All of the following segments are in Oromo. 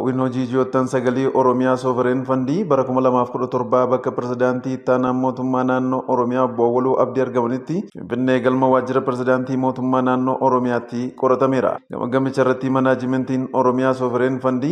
Raawwiin hojii ji'oottan sagalii Oromiyaa Sovereign Fund bara 2017 bakka Pirezidaantii Ittaanaa Mootummaa Naannoo Oromiyaa Obbo Awwaluu Abdii argamanitti Finfinnee galma waajjira Pirezidaantii Mootummaa Naannoo Oromiyaatti qoratameera. Gamaggamicha irratti manaajimentiin Oromiyaa Sovereign Fund,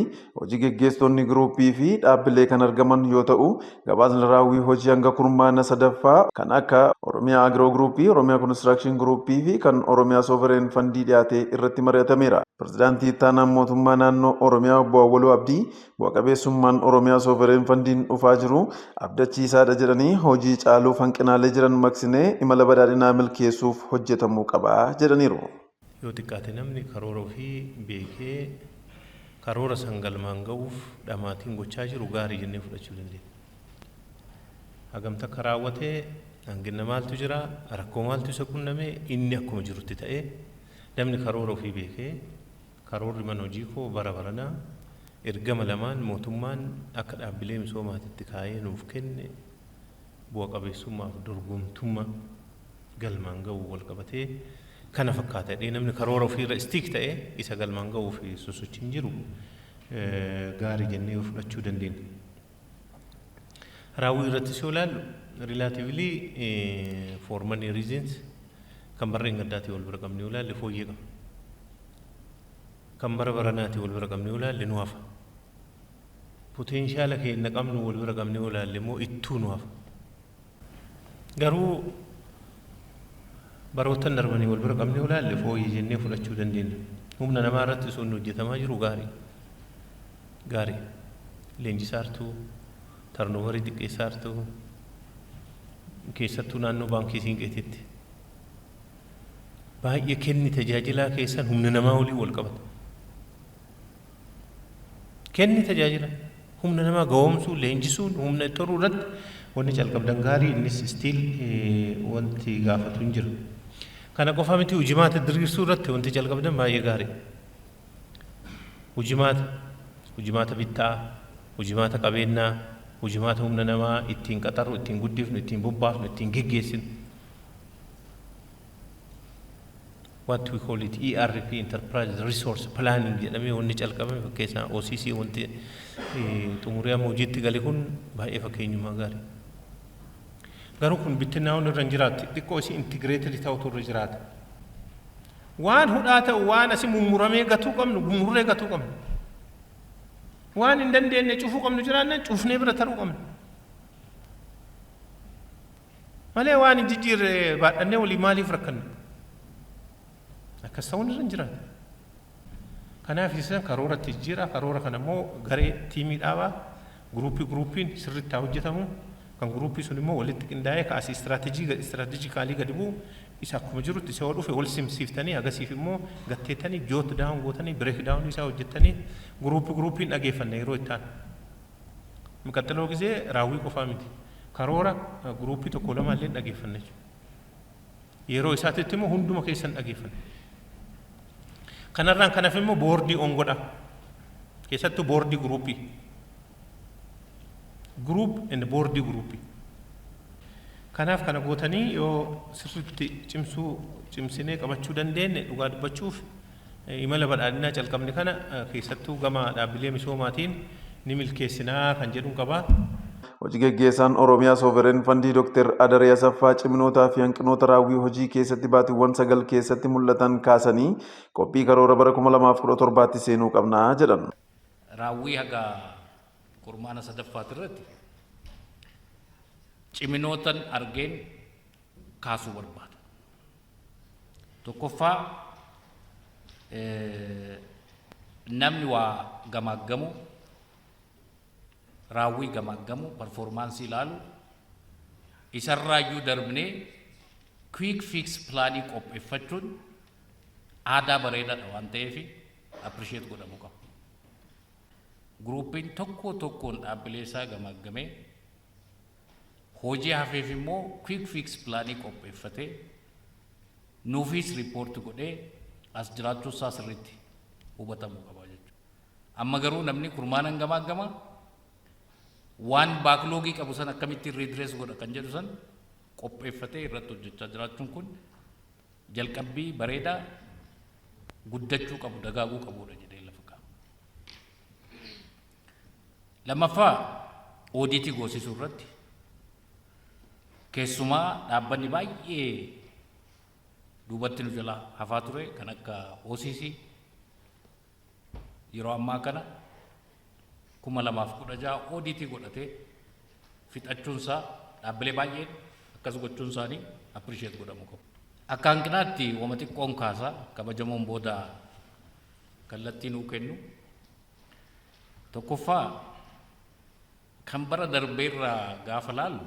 hojii geggeessitoonni giruuppii fi dhaabbilee kan argaman yoo ta'u, gabaasni raawwii hojii hanga kurmaana sadaffaa kan akka Oromiyaa Agro Group, Oromiyaa Construction Group fi kan Oromiyaa Sovereign Fund dhiyaate irratti mari'atameera. Pirezidaantii Ittaanaan Mootummaa Naannoo Oromiyaa Obbo Awwaluu Abdii bu'a qabeessummaan Oromiyaa Sovereign Fundiin dhufaa jiru abdachiisaadha jedhanii, hojii caaluuf hanqinaalee jiran maqsinee imala badhaadhinaa milkeessuuf hojjetamuu qaba jedhaniiru. Yoo xiqqaate namni karoora ofii beekee karoora san galmaan ga'uuf dhamaatiin gochaa jiru gaarii jennee fudhachuu dandeenya. Hagam takka raawwatee, hanqina maaltu jira, rakkoo maaltu isa qunname, inni akkuma jirutti ta'ee, namni karoora ofii beekee karoorri mana hojii koo bara baranaa ergama lamaan mootummaan akka dhaabbilee misoomaatitti kaayee nuuf kenne, bu'a qabeessummaaf dorgomtummaa, galmaan ga'uu wal qabatee kana fakkaata jedhee namni karoora ofiirra stick ta'ee isa galmaan ga'uu fi sosochiin jiru gaarii jennee fudhachuu dandeenya. Raawwii irrattis yoo ilaallu, relatively, for many reasons, kan barreen gaddaatii wal bira qabne yoo ilaalle fooyyee qaba. Kan bara baranaatii wal bira qabne yoo ilaalle nu hafa. Potential keenya qabnu wal bira qabne yoo ilaalle immoo ittuu nu hafa. Garuu baroottan darbanii wal bira qabne yoo ilaalle fooyyee jennee fudhachuu dandeenya. Humna namaa irratti sun hojjetamaa jiru gaarii. Gaarii. Leenjisaartuu, turnover xiqqeessaartuu, keessattuu naannoo Baankii Siinqeetitti. Baay'ee kenni tajaajilaa keessan humna namaa waliin wal qabata. Kenni tajaajila humna namaa gahoomsuu, leenjisuun, humna toruu irratti wanni calqabdan gaarii, innis still wanti gaafatu hin jiru. Kana qofa miti, hojimaata diriirsuu irratti wanti calqabdan baay'ee gaarii. Hojimaata bittaa, hojimaata qabeenyaa, hojimaata humna namaa ittiin qaxarru, ittiin guddifnu, ittiin bobbaafnu, ittiin geggeessinu. What we call it ERP, Enterprise Resource Planning, jedhamee wanni calqabame, fakkeessaa OCC wanti xumuree amma hojiitti gale kun baay'ee fakkeenyummaa gaarii. Garuu kun bittinnaa'uun irra hin jiraatti, xiqqoo isii integrated ta'utu irra jiraata. Waan hudhaa ta'u, waan asii mummuramee gatuu qabnu murree gatuu qabnu. Waan hin dandeenye cufuu qabnu jiraannan cufnee bira taruu qabnu. Malee waan hin jijjiirre baadhannee walii maaliif rakkanna? Akkas ta'uun irra hin jiraatu. Kanaaf isaan karooratti jijjiira. Karoora kana immoo garee team dhaabaa, group groupiin sirriitti haa hojjetamu. Kan group sun immoo walitti qindaa'ee kaasii strategy strategically gadi bu'u isa akkuma jirutti isa dhufe wal simsiiftanii, agasiif immoo gatteettanii, jot down gootanii, break down isaa hojjettanii, group groupiin dhageeffanne yeroo itti aanu. Miqaxxaloo gisee raawwii qofaa miti. Karoora group tokko lama illee dhageeffanne jechuudha. Yeroo isaatitti immoo hunduma keessan dhageeffanne. Kanarraan kanaaf immoo board on godha. Keessattuu board group. Group and board group. Kanaaf kana gootanii yoo sirriitti cimsuu, cimsinee qabachuu dandeenye, dhugaa dubbachuuf imala badhaadhinaa calqabne kana keessattuu gama dhaabbilee misoomaatiin ni milkeessinaa kan jedhuun qabaa. Hojii geggeessaan Oromiyaa Sovereign Fund Dr. Adaree Asaffaa ciminootaa fi hanqinoota raawwii hojii keessatti baatiiwwan 9 keessatti mul'atan kaasanii, qophii karoora bara 2017tti seenuu qabnaa jedhan. Raawwii haga kurmaana sadaffaati irratti ciminootan argeen kaasuu barbaada. Tokkoffaa, namni waa gamaaggamu, raawwii gamaaggamu, performance ilaalu, isarraayyuu darbinee quick fix plan qopheeffachuun aadaa bareedaadha waan ta'eef appreciate godhamuu qaba. Groupiin tokko tokkoon dhaabbilee isaa gamaaggamee hojii hafeef immoo quick fix plan qopheeffatee nuufis report godhee as jiraachuu isaa sirriitti hubatamuu qaba jechuudha. Amma garuu namni kurmaanan gamaaggama, waan backlog qabu san akkamittiin redress godha kan jedhu san qopheeffatee irratti hojjechaa jiraachuun kun jalqabbii bareedaa guddachuu qabu, dagaaguu qabudha jedhee lafa kaa'u. Lammaffaa, oodiitii goosisuu irratti keessumaa dhaabbanni baay'ee duubatti nu jala hafaa ture kan akka OCC yeroo ammaa kana 2016 oodiitii godhatee fixachuunsaa, dhaabbilee baay'een akkas gochuun isaanii appreciate godhamu qabu. Akka hanqinaatti wama xiqqoon kaasa, kabajamoon booda kallattii nuu kennu. Tokkoffaa, kan bara darbeerraa gaafa laallu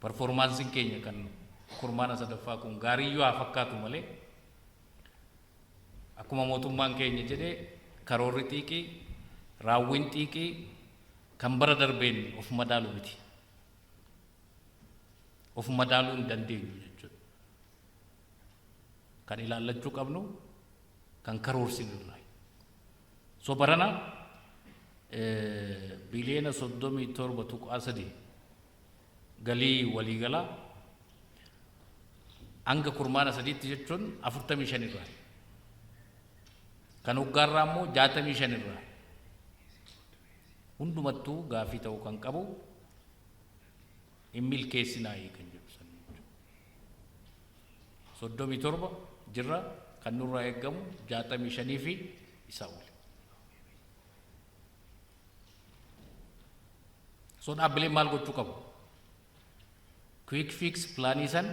performanceiin keenya kan kurmaana sadaffaa kun gaariiyyuu haa fakkaatu malee, akkuma mootummaan keenya jedhee, karoorri xiiqii, raawwiin xiiqii, kan bara darbeen of madaalu miti. Of madaaluu hin dandeenyu jechuudha. Kan ilaallachuu qabnu kan karoorsinu irraa. So barana 37.3 biliyoona galii waliigalaa hanga kurmaana sadiitti jechuun 45 irraa. Kan hoggaarraa immoo 65 irraa. Hundumattuu gaafii ta'uu kan qabu hin milkeessinaayii kan jedhu san jechuudha. 37 jirra, kan nurraa eeggamu 65 fi isaa oli. So dhaabbileen maal gochuu qabu? Quick fix planii san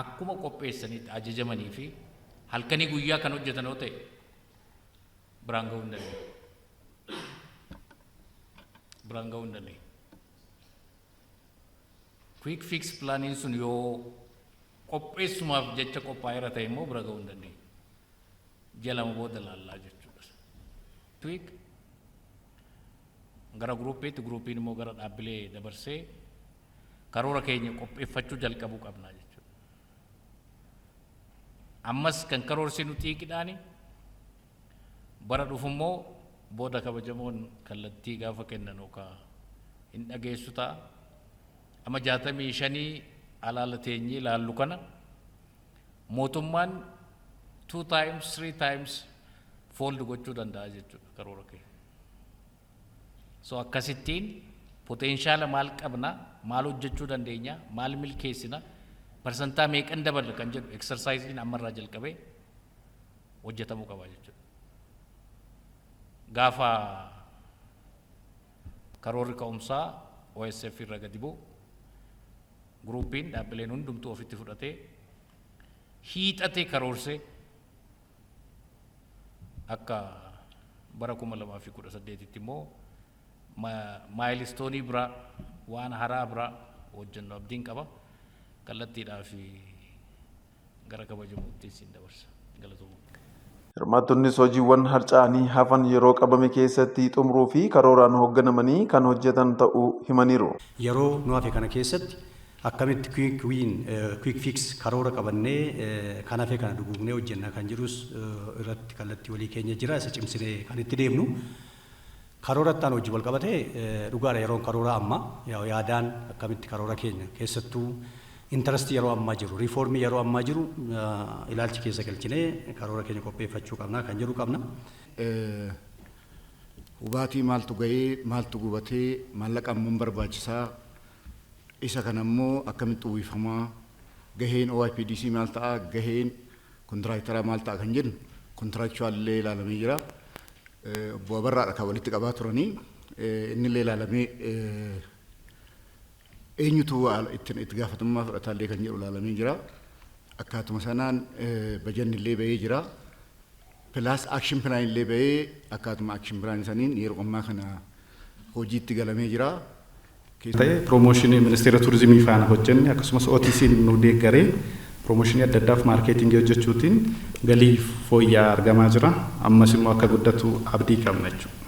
akkuma qopheessanitti ajajamanii fi halkanii guyyaa kan hojjetan yoo ta'e biraan ga'uu hin dandeenye. Biraan ga'uu hin dandeenye. Quick fix planiin sun yoo qopheessumaaf jecha qophaa'eera ta'e immoo bira ga'uu hin dandeenye. Ji'a 2 booda laallaa jechuudha. Quick gara groupiitti, groupiin immoo gara dhaabbilee dabarsee karoora keenya qopheeffachuu jalqabuu qabna jechuudha. Ammas kan karoorsinu xiiqidhaani, bara dhufu immoo booda kabajamoon kallattii gaafa kennan yookaan hin dhageessu ta'a. Amma 65 alaala teenyee ilaallu kana mootummaan two times, three times fold gochuu danda'a jechuudha karoora keenya. So akkasittiin potential maal qabna, maal hojjechuu dandeenya, maal milkeessina, parsantaa meeqan daballa kan jedhu exerciseiin ammarraa jalqabee hojjetamuu qaba jechuudha. Gaafa karoorri ka'umsaa OSF irra gadi bu'u, groupiin dhaabbileen hundumtuu ofitti fudhatee hiixatee karoorsee akka bara 2018tti immoo milestoneii biraa, waan haraa biraa hojjennu abdiin qaba. Kallattiidhaa fi gara kabajamuutti isin dabarsa. Galatoomuu. Hirmaattonnis hojiiwwan harca'anii hafan yeroo qabame keessatti xumuruu fi karooraan hoogganamanii kan hojjetan ta'uu himaniiru. Yeroo nu hafe kana keessatti akkamitti quick win, quick fix karoora qabannee kan hafe kana duguugnee hojjenna kan jedhus irratti kallattii walii keenya jira, isa cimsinee kan itti deemnu. Karoora ittaan hojii wal qabatee, dhugaadha, yeroon karoora amma yaadaan akkamitti karoora keenya keessattuu interestii yeroo ammaa jiru, reformii yeroo ammaa jiru ilaalchi keessa galchinee karoora keenya qopheeffachuu qabna kan jedhu qabna. Hubaatii maaltu ga'ee, maaltu gubatee, maallaqa ammoo barbaachisaa, isa kana immoo akkamitti uwwifamaa, gaheen OIPDC maal ta'a, gaheen contractoraa maal ta'a kan jedhu contractual illee ilaalamee jira. Obbo Abarraadha kan walitti qabaa turanii, inni illee ilaalamee eenyutu itti gaafatamummaa fudhataallee kan jedhu ilaalamee jira. Akkaatuma sanaan bajanni illee bahee jira. Plus action plan illee bahee akkaatuma action plan saniin yeroo ammaa kana hojiitti galamee jira. Ta'e promotionii ministeera turizimii faana hojjenne, akkasumas OTC nu deeggaree promotionii adda addaaf marketingii hojjechuutiin galii fooyya'aa argamaa jira. Ammas immoo akka guddatu abdii qabna jechuudha.